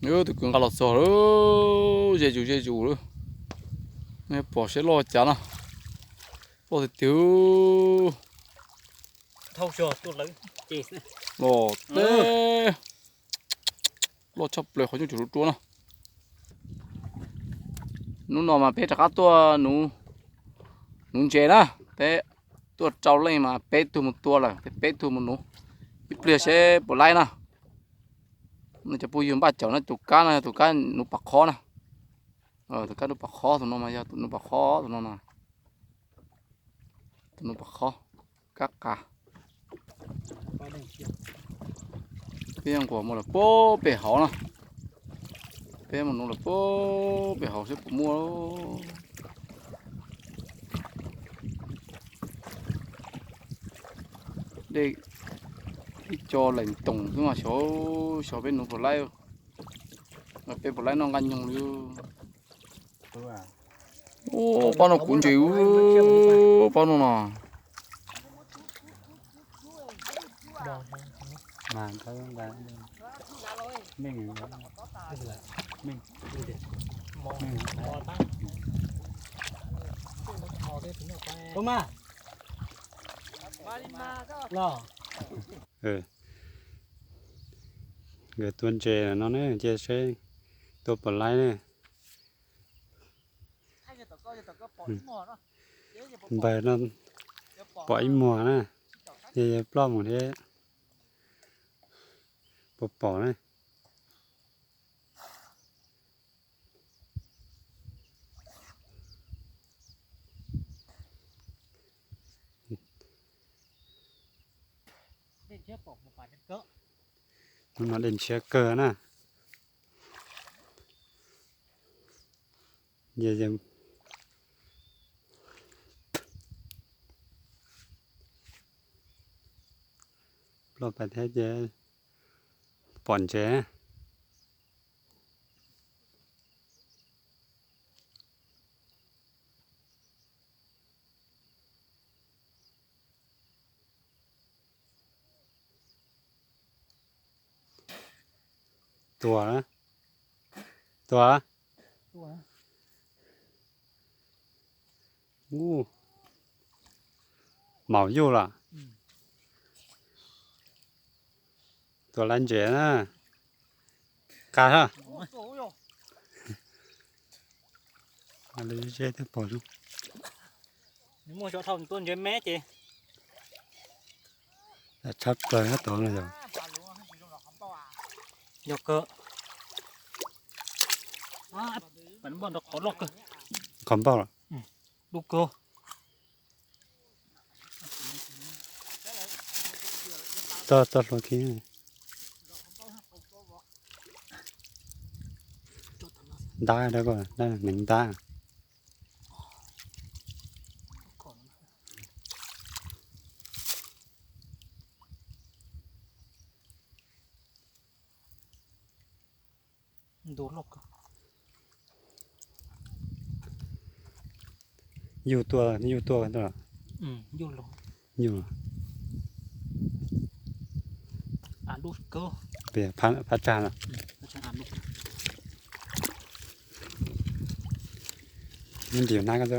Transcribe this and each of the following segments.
Tus kwv nqa los txog lawm, ze zus ze zus lawm. Nej pom seb loj cas na. Loj tiag tiag. Loj teb. Loj tshaj plaws qhov nyuj cuam rua rua na. Hnub no mas peb rov qab tuaj nuv ntses na. Peb tuaj rau leej mas peb tug mus tua lawm, peb tug mus nuv. Ib pliag seb puas laib na. Nej cov phooj ywg npaj caum na, tus kab no yog tus kab nuv pom qhob na. Tus kab nuv pom qhob tus no mas yog tus nuv pom qhob tus no na. Tus nuv pom qhob, kab qa. Peb nquas mus lawm puag pem hauv na. Peb mus nuv lawm puag pem hauv seb puas muaj. Dej ib co lees toos xwb mas xyov, xyov peb nuv puas laib. Peb puas laib noj nqaij nyoog li. Ub, pab no kuv ntses, ub, pab no no. Nkawd tua ntses no ne, cia seb tua puas laib ne. Npawg no pom ib muag na, yog yog ploj mus thiab puas pom na. Hnub no dej ntshiab kawg na. Ploj pais thiab ces pom ntses. Tuag, tuag. Maum yuj los. Tuag lawm ntses na. Qab hab. Li zeb thiab pog zoo. Muaj xyov thaum tua ntses me ces tshab plaws nyob tod no yog. Yog kawg. Qhov npauj nrov qhov loj kawg. Qhov npauj los. Dub kawg. Txog txog hlua kiag. Ntab dab ko, dab neev ntab. Ntu loj kawg. Yug tua, yug tua, yug. Av dub kawg. Phab tsag no. Ntim hnab ko xwb.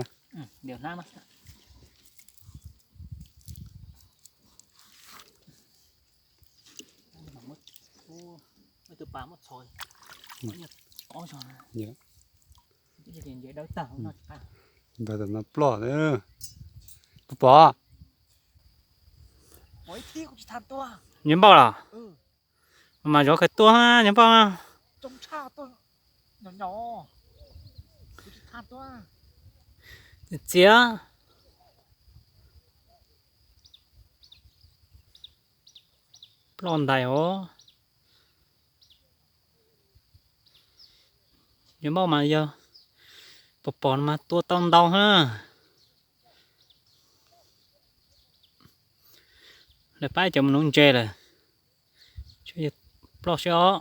Npawg tam no ploj. Puas pom? Nyias npauj los? Mas zov khaws tuaj nyias npauj. Txiav. Ploj ntais os. Nyias npauj mas yog pos pom no mas tua tau ntau na. Lawv pab cov mus nuv ntses lawm. Ploj sib ob.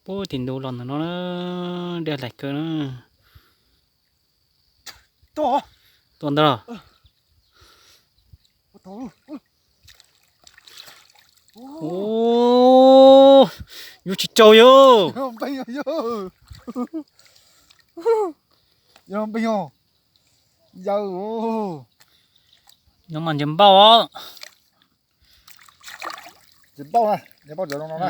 Puag tim ntug los ntawm no, dej hlaim kawg na. Tua ntawd los? Ub, yuav tsis raug yog. Yog npej os, yawg. Nyob mas ntses npauj os. Ntses npauj na, ntses npauj cov zoo no na.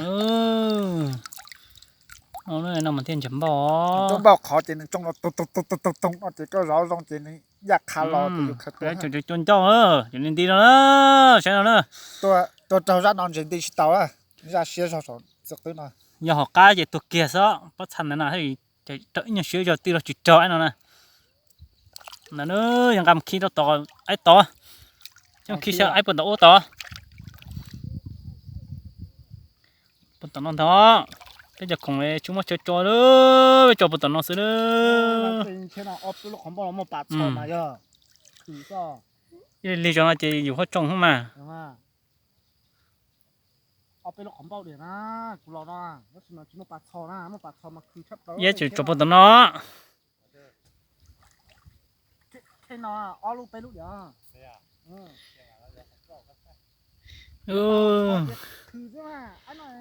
No mas thiaj ntses npauj os. Cua npauj qhov ces nws tsoo los toog toog toog toog no ces koj zov zoo ces nws yaj qha los ces yus khaws tua. Cua ncauj, cov niag nti no na, saib no na. Tua raug zaj no ntses nti tsis tau, zaj siab zog saum txiv qwb no. Yog hauv qab ces tuag kiag xwb, pob txha ntawd no, raug ib nyuag siab zog twb los tsis raug no na. Ntawd yog nqa mus khi rau tod, aib tod, coj khi saib aib puas tau ua tod. Puag tom no ntag, peb cov khoom tsis muaj chaw tso lawm, peb tso puag tom no xwb lawm. Ib lig zog no ces yus ho tsoo hub mas. Ib tseem tso puag tom no.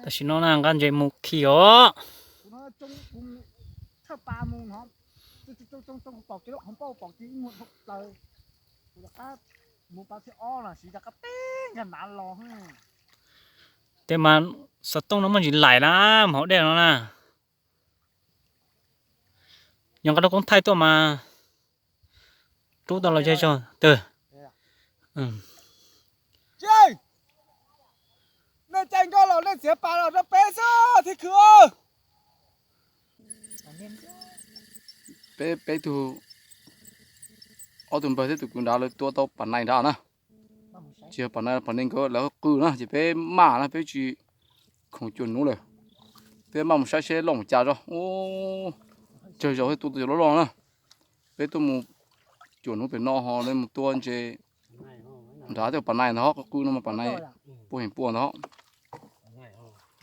Tam sim no na nqa ntses mus khi os. Tej mas xov tooj no muaj ntsis laim na, mus hauv dej no na. Yog nqa lub koob thaij tuaj mas rub tau los zej zog twg. Nej cais nkoj los nej txiav pas los rau peb xwb thiab khwv. Peb, peb tug, ob tug npawg thiab tus kwv nrad lawv tua tau pas nais nrad na. Tsis yog pas nais, pas nais nkawd lawv qw na ces peb maj na, peb tsis khoom cuam nuv lawm. Peb maj mus saib seb loj mus cas tso. Ub, tsawg zaus thiaj tua tau cov loj loj na. Peb tuaj mus cuam nuv pem no ho nej mus tua ntses nrad tej pas nais ntag, qw qw no mas pas nais pua heev pua ntag.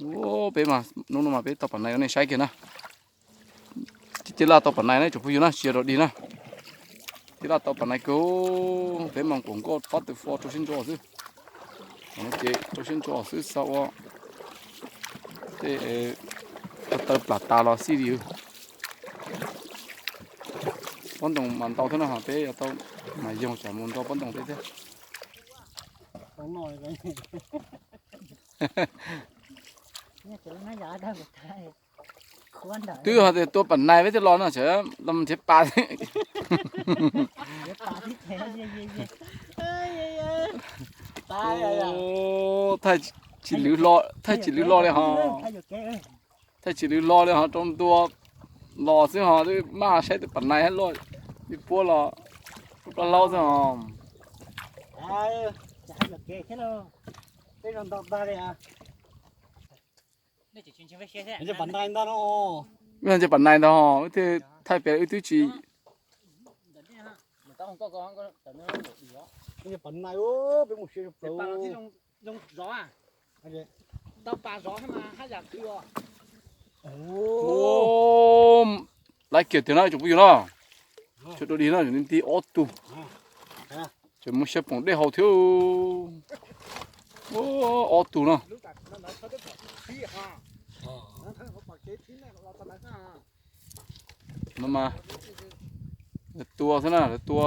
Ub, peb mas hnub no mas peb tau pas nais rau nej saib kiag na. Ces laj tau pas nais na tsoom phooj ywg na, tsis yog dog dig na. Ces laj tau pas nais kawg, peb mas quam nkoj pab tw fo rau siab ntso xwb. Ces rau siab ntso xwb xav ua tej taw plam tas los xij li. Pob ntoos mas ntau thiab no, peb yuav tau mas yoog tsam mus nrau pob ntoos tej thiab. Twb ho tias tua pas nais peb thiaj los no, los nrhiav pas. Thaij tsis lwv hlo, thaij tsis lwv hlo li ho. Thaij tsis lwv hlo li ho, rau ntua los xwb ho, twb maj saib tus pas nais loj, ib puab los plaub hlaub xwb ho. Wb nce pas nais ntag ho, wb thiaj thaij pem wb twb tsis. Laiv kiag tiag na tsoom phooj ywg na. Tsis dog dig na, nti ob tug. Tseem muaj xya poom dej haus thiab. Ob tug no. No mas lawv tua xwb na, lawv tua,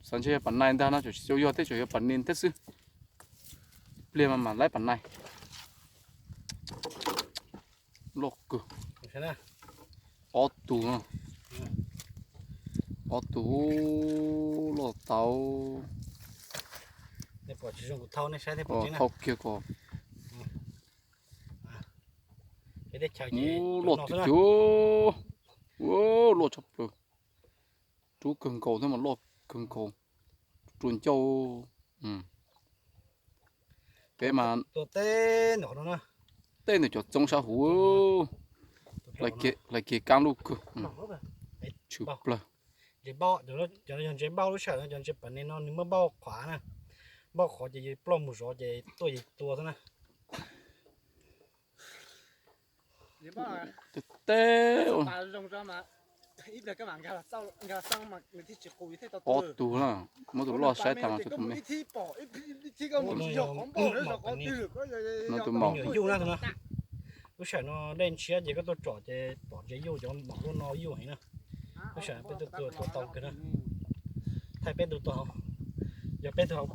xav ntshe yog pas nais ntag no, tseem tsis tau yog thiab, tseem yog pas nais thiab xwb. Ib pliag mas mam laiv pas nais. Loj kawg. Ob tug no. Ob tug loj tau. Thau kiag kom. Loj tiag tiag. Loj tshaj plaws. Rub kawg nkaus thiab mas loj kawg nkaus. Rua ncauj. Peb mas tej ntawm cov txoov sab huv, hlais kiag kaab lub kawg. Tshwm plawg. Cov no yog ntses npauj lub sij hawm no, cov ntses pas nais no nws muaj npauj qhuav na. Npauj qhuav ces yus ploj mus zov ces tuaj yus tua xwb na. Tej teb, Ob tug na, muab tus loj saib tas mas tus me, no tus maum. Lub sij hawm no dej ntshiab ces koj tuaj tsom ces pom ntses yuj, cov maum lub no yuj heev na. Lub sij hawm peb tuaj tua tau kawg na. Thaij peb tus tau, yog peb tus hauv.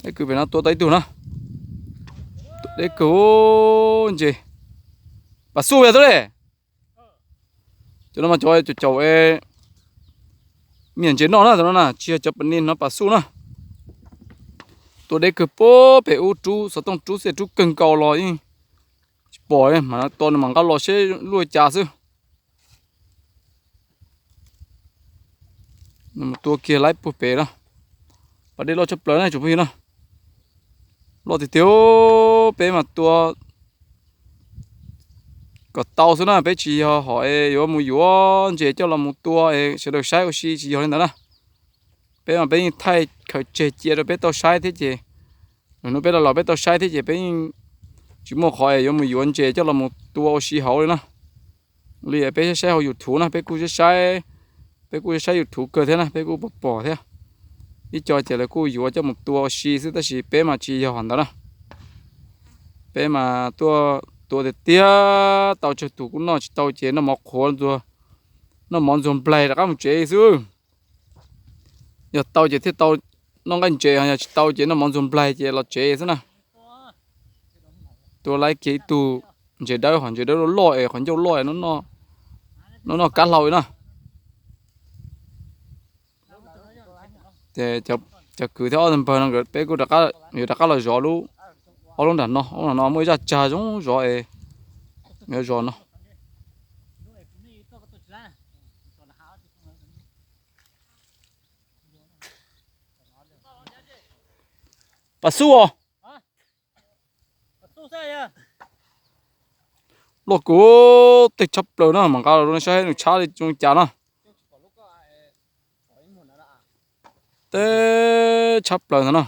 Deb kawg pem no tua tau ib tug na. Deb kawg ntses. Pas xuj yog tub le. Cov no mas cov caum caum me nyuam ntses noj na, cov no na tsis yog cov pas ni, no pas xuj na. Tua deb kawg pem ub, rub xov tooj rub xwb, rub kawg nkaus los yeej tsis pom, mas tua nws mam nqa los seb luaj cas xwb. Nws mus tua kiag laib puag pem na. Pas dej loj tshaj plaws na tsoom phooj ywg na. Loj tiag tiag, peb mas tua kom tau xwb na, peb tsis yog hom es yuav mus yuav ntses coj los mus tua es sawv daws saib ua si, tsis yog li ntawd na. Peb mas peb yeej thaij khaws tseg cia rau peb tau saib thiab ces, lwm hnub peb los los peb tau saib thiab ces peb yeej tsis muaj qhov es yuav mus yuav ntses coj los mus tua ua si hauv li na. Li peb saib saib hauv YouTube na, peb kuj saib saib, peb kuj saib saib YouTube kawg thiab na, peb kuj pom pom thiab. Ib co ces lawv kuj yuav coj mus tua ua si xwb, tab sis peb mas tsis yog ntawd na. Peb mas tuaj tua tiag tiag, tau tsawg tus kuj noj, tsis tau ces noj mov qhuav ntxuag, noj mov ntxuag nplaig rov qab mus tsev xwb. Yog tau ces thiaj tau noj nqaij ntses, yog tsis tau ces noj mov ntxuag nplaig ces los tsev xwb na. Tua laib kiag ib tug ntses dawb, qhov ntses dawb loj loj es qhov ncauj loj, noj noj kab hlau li na. Ces cov kwv thiab ob tug npawg no nkawd peb kuj yuav rov qab los zov lub, ob lub nram no, ob lub nram no muaj ib zaj tsag zoo zov es yuav zov no. Pas xub os. Loj kawg, teg tshab plaws no, mam nqa los rau nej saib nws tshab li zoo li cas no. Teb tshab plaws ntawd no.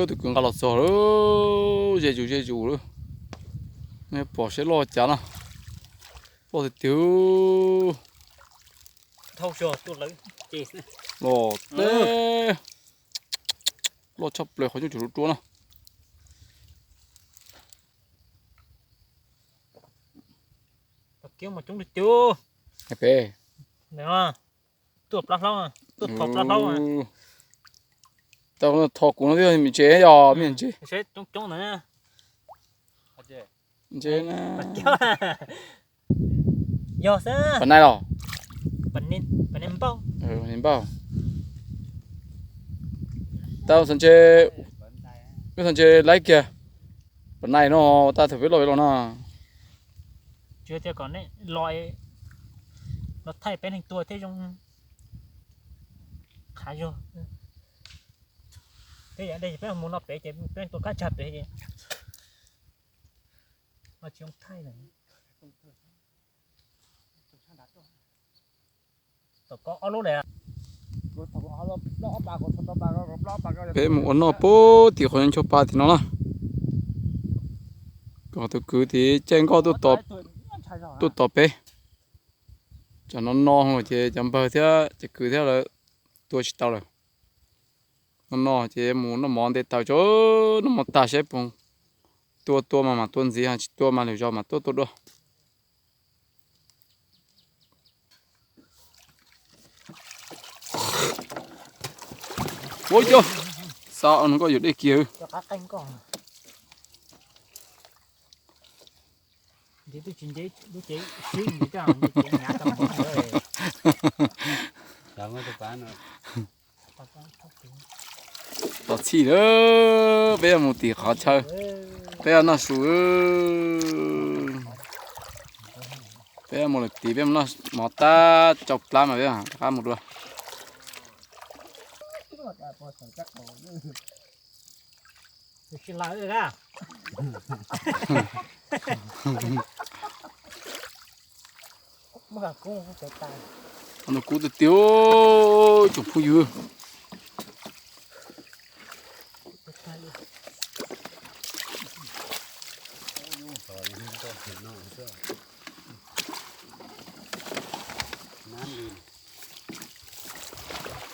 Tus kwv nqa los txog lawm, ze zus ze zus lawm. Nej pom seb loj cas na. Loj tiag tiag. Loj teb, loj tshaj plaws, qhov ncauj cuag rua rua na. Peb tuaj plaub hlaub, tuaj tho plaub hlaub. Tau tho kuv no twb yog me ntses, yog me ntses. Ntses na. Yog xwb. Pas nais los? Pas npauj. Tau xav ntses, wb xav ntses laib kiag. Pas nais no, tau thaum peb los peb los no. Tsis tias kom nej los, los thaij peb neeg tua thiab zoo. Qhav zog. Peb yam dej peb mus no pem ces peb tua kab tsag pem ces no tsis zoo thaij lawm. Tom ko ob lub lawm. Peb mus ua noj puag tim qhov ncho pa tim no na. Kom tus kwv tim caij nkoj tuaj tos peb. Tsam no no ces cov npawg thiab cov kwv thiab lawv tua tsis tau lawm. No no ces mus noj mov nte taws tso, noj mov tag saib puas tua, tua mas mam tua ntxiv, tsis tua mas lwm zaus mam tuaj tua dua. Ua cas xa no koj yuav dej kiag. Tos txhij lawm, peb yuav mus tim qhov chaw, peb yuav noj su. Peb yuav mus lawm tim, peb mus noj mov tab tsau plab mas peb rov qab mus dua. Nws kub tiag tiag, tsoom phooj ywg.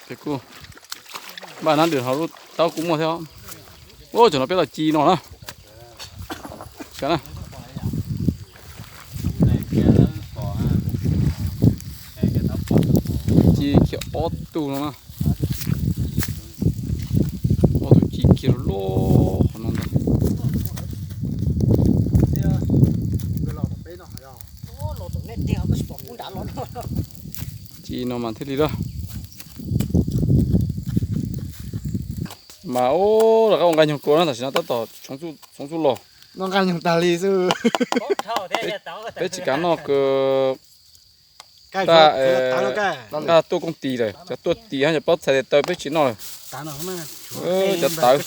Ces kuj npaj nab lwm hauv lub taub kuj muaj thiab. Ua, cov no peb los ci no na. Ci kiag ob tug no na. Ob tug ci kiag loj qhov no ntag. Ci no mas thiaj li loj. Mas ub, rov qab ua nqaij nyoog dua na, tam sim no tab tom tshoob xub los. Noj nqaij nyoog tag li xwb. Peb tsis kav noj kawg. Nqaj tuaj kooj tis lawm, cov tuaj tis hab cov pob txhais tes taw peb tsis noj lawm. Cov tawv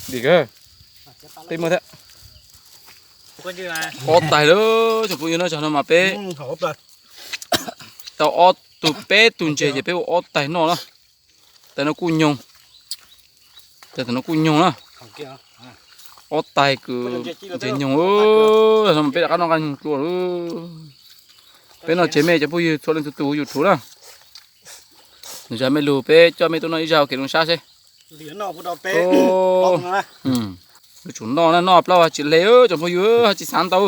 dim kawg. Tej muaj thiab. Ob taig lawm tsoom phooj ywg na, zaum no mas peb tau ob tug peb tug ntses ces peb ua ob taig noj na. Taig no kuj nyoog, taig no kuj nyoog na. Ob taig kws ntses nyoog. Zaum no peb rov qab noj nqaij nyoog dua. Peb noj tsev mej cov phooj ywg txhua leej txhua tus huv YouTube na. Nws zaj mej lug peb coj mej tuaj noj ib zaj ua kev zoo sab seb. Yuav tsum noj na, noj plaub hab tsis hle tsoom phooj ywg, hab tsis xav ntau.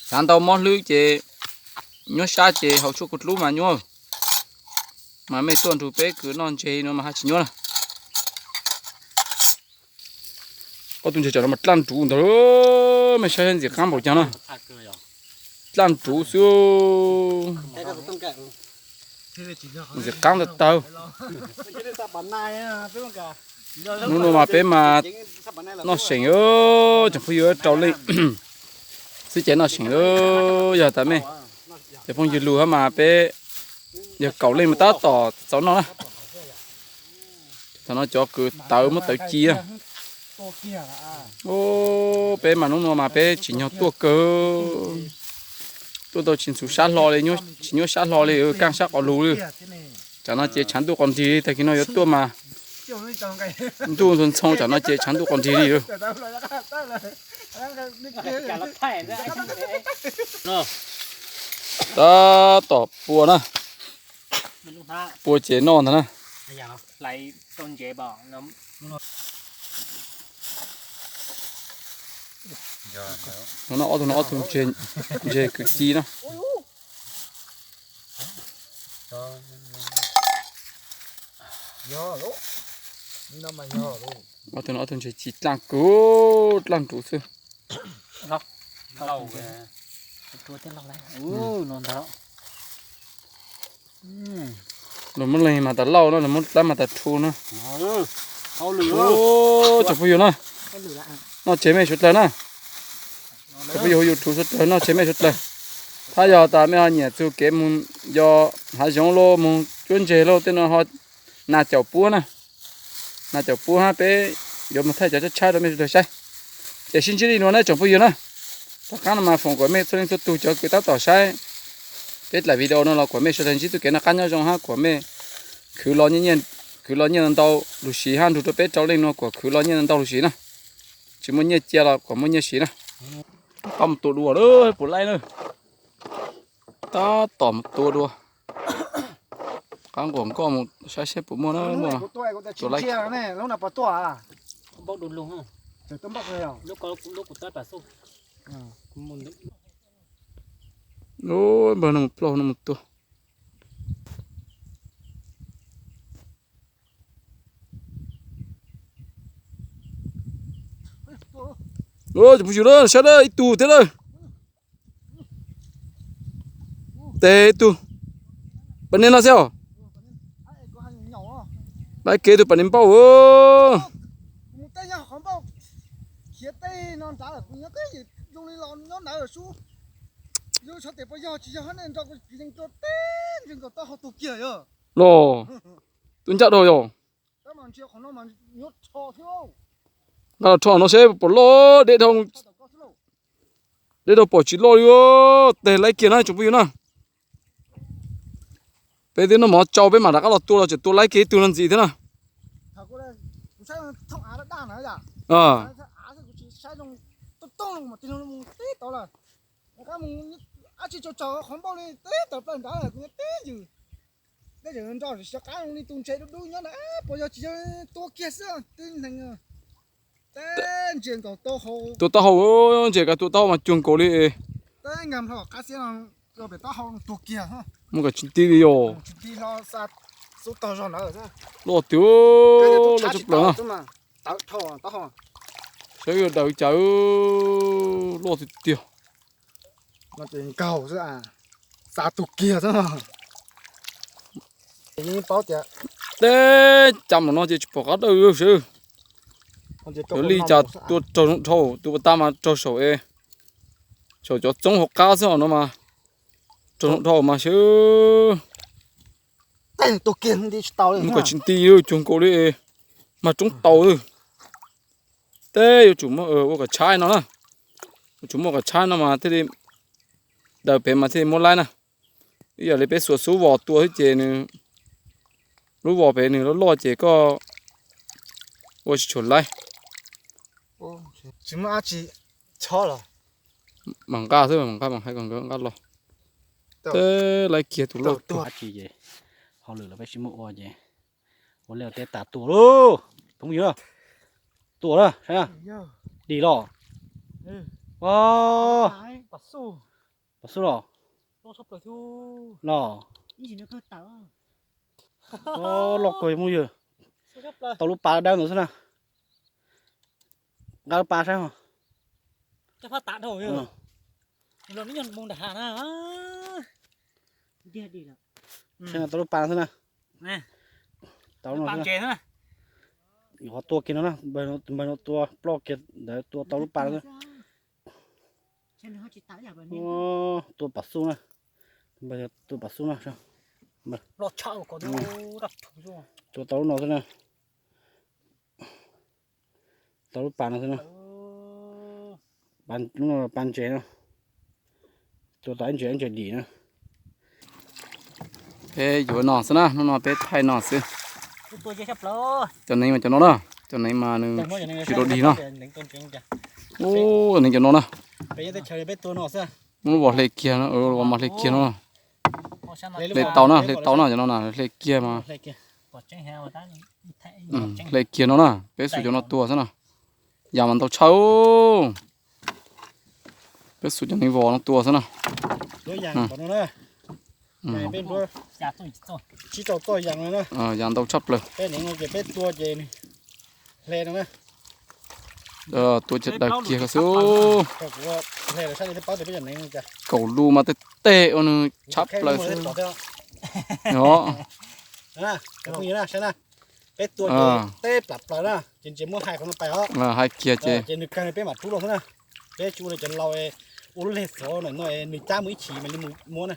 Xav ntau mob hlwb ces nyuaj sab ces haus tshuaj kuv dlub mas nyuaj. Mas mej tuaj nrug peb kws noj ntses no mas hab tsis nyuaj na. Ob tug ntses tsam no mas dlaj nruv ntag, mej saib ntxim qaab npaum caag na. Dlaj nruv xwb. Ntxim qaab tag tag. Hnub no mas peb mas noj seem, tsoom phooj ywg, rau leej xwb ces noj seem. Yog tas mej cov phooj ywg lug hab mas peb yog kaum leej mas tab tom txaus noj na. Thaum no cov kws tawv muab tawv ci na. Peb mas hnub no mas peb tsim nyog tuaj kawg, tuaj tau tsis ntxhov sab hlo li, tsis nyuaj sab hlo li, kaaj sab quas lug li. Tsam no ces tshav ntuj quas nrig li, tag kis no yuav tuaj mas ntuj ntxhoo ntxhoo, tsam no ces tshav ntuj quas nrig li. Tab tom pua na, pua ces noj ntag na. No ob tug no ob tug ntses kwv ci na. Ob tug no ob tug ntses ci dlaaj kawg, dlaaj nruv xwb. Luag muab leeg mas tas lauj na, luag muab dlaab mas tas rhu na. Tsoom phooj ywg na, noj tsev mej suav dlawg na. Tsoom phooj ywg huv YouTube suav dlawg, noj tsev mej suav dlawg. Hab yog tas mej ho nyiam txug kev moog yos hav zoov lauj, moog cuab ntseg lauj, tej no ho nas caum puab na. Nas caum puab hab peb yuav moog thaij cov tshaib tshaib rau mej suav dlawg saib. Ces sib ntsib li nuav na tsoom phooj ywg na. Tom qaab no mas foom kuas mej txhua leej txhua tug cov kws tab tom saib peb dlaim video no los kuas mej suav dlawg ntsib txuj kev noj qaab nyob zoo hab kuas mej khwv los, khwv los nyiaj ntau lug siv hab nrug rua peb rau leej nuav kuas khwv los nyiaj ntau lug siv na. Tsis muaj nyiaj cia los kuas muaj nyiaj siv na. Qab mus tua dua lawm puas laib na. Tab tom mus tua dua. Qab nquas nkoj mus saib seb puas muaj na, muaj mas tua laib. Npawg no mus plaub no mus tua. Tsoom phooj ywg na, saib na, ib tug thiab na. Tes ib tug. Pas nej noj xwb os. Laib kev tug pas ni npauj. Mus tej nyob qhov npauj khiav tej no nrad lawm, kuv nyob koj zoo li los nyob nrad lawm sub. Yus xyov tes puas yog tsis yog nej nrog kuv tsis yeej rau teb ntsis nkaus taub hau tuag kiag yog. Los, tus ncaj dhau yog. Nqa los rho no seb puas loj, deb dhau, deb dhau pom tsis loj li. Tes laib kiag na tsoom phooj ywg na. Peb twb noj mov tsau peb mam rov qab los tua los tseem tua laib kiag ib tug no ntxiv thiab na. Tua taub hau, ntses kav tua taub hau mas cuag nkaus li. Muaj kom tsis nti li yog. Loj tiag, loj tshaj plaws na. Saib daws cas, loj tiag tiag. Xa tus kiag xwb. Teb cam no ces tsis pom qab dawj sawv. Cov li cas tua raug zoo dhau, tua pas tas mas raug saum es, saum cov txoob hauv qab xwb no mas raug zoo dhau mas sawv. Mus kom tsis nti cuag nkaus li, mag roob tau. Teb yuav tsum muaj ua kom tshaib no na. Yuav tsum muaj kom tshaib no mas thiaj li daws pem mas thiaj li muab laib na. Ib yam li peb xuas xub vos tua xwb ces nws, lub vos pem nws loj loj ces koj ua tsis tshua laib. Mam nqa xwb, mam nqa, mam hais kom nkawd nqa los. Teb laib kiag tus loj tuag. Hauj lwm los peb sib muab ua ces ua liaj teb tas tua lauj. Phooj ywg, tua na, saib na. Dim los. Pom xub los. Los. Loj kawg phooj ywg. Tau lub pas dawb ntawd xwb na. Nqa lub pas saib os. Saib tau lub pas xwb na. Tau lub pas. Qhov tua kiag no na, npawg no tua ploj kiag ntawd tua tau lub pas xwb. Tua pas xub na. Npawg tua pas xub na. Tua tau lub no xwb na. Tau lub pas no xwb na. Pas ntses no. Tua tau ib ntses, ib ntses dim na. Peb yuav no xwb na, hnub no peb thaij no xwb. Cov neev mas cov no na, cov neev mas nws tsis rau dig no. Ub, neev cov no na. Muab lub vos hle kiag no, vos mas hle kiag no. Hle tau na, hle tau na, cov no na hle kiag mas. Hle kiag no na, peb xum cov no tua xwb na. Yas mas ntau tshaj. Peb xum cov neev vos no tua xwb na. Yas ntau tshaj plaws. Tua ces daws kiag ko xwb. Kaum lus mas tej tej ua nws tshaj plaws xwb. Peb tua ces teb plam plaws na, ces ntshe muab hais qhov no pais os. Hais kiag ces nws kawg peb mam rub los xwb na. Peb tsis ua li cov laus ua lub leg xov no, nws cab mus ib chim mas li mus muab na.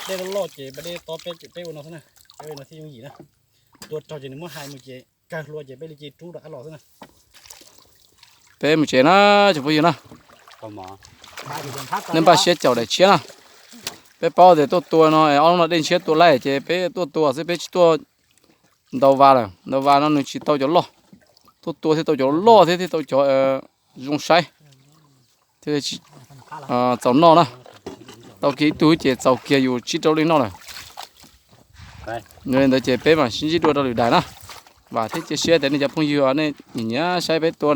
Dej loj loj ces dej tob peb, peb ua no xwb na. Peb ua no thiaj yooj yim na. Tua raug ces nws muab hais mus ces kawg hlua ces peb li cia rub rov qab los xwb na. Peb mus tsev na, tsoom phooj ywg na. Nej npaj siab caum daim tshiab na. Peb paub tias tuaj tua no es ob lub no dej ntshiab tua laij ces peb tuaj tua xwb, peb tsis tuaj ntaus vas lawm. Ntaus vas no nws tsis tau cov loj. Tuaj tua thiaj tau cov loj thiab thiaj tau cov zoo saib, thiaj txaus noj na. Tau kiag ib tug ces txaus kiag yus tsib rau leej noj lawm. Yog li ntawd ces peb mam sib ntsib dua rau lwm daim na. Vam thiab cia siab tias nej cov phooj ywg nej nyiam nyiam saib peb tua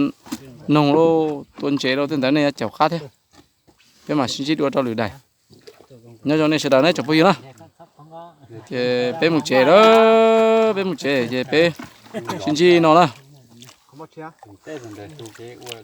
noog lauj, tua ntses lauj, tej ntawd nej yuav caum qab thiab. Peb mam sib ntsib dua rau lwm daim. Nyob zoo nej sawv daws na tsoom phooj ywg na. Ces peb mus tsev na, peb mus tsev ces peb sib ntsib no na.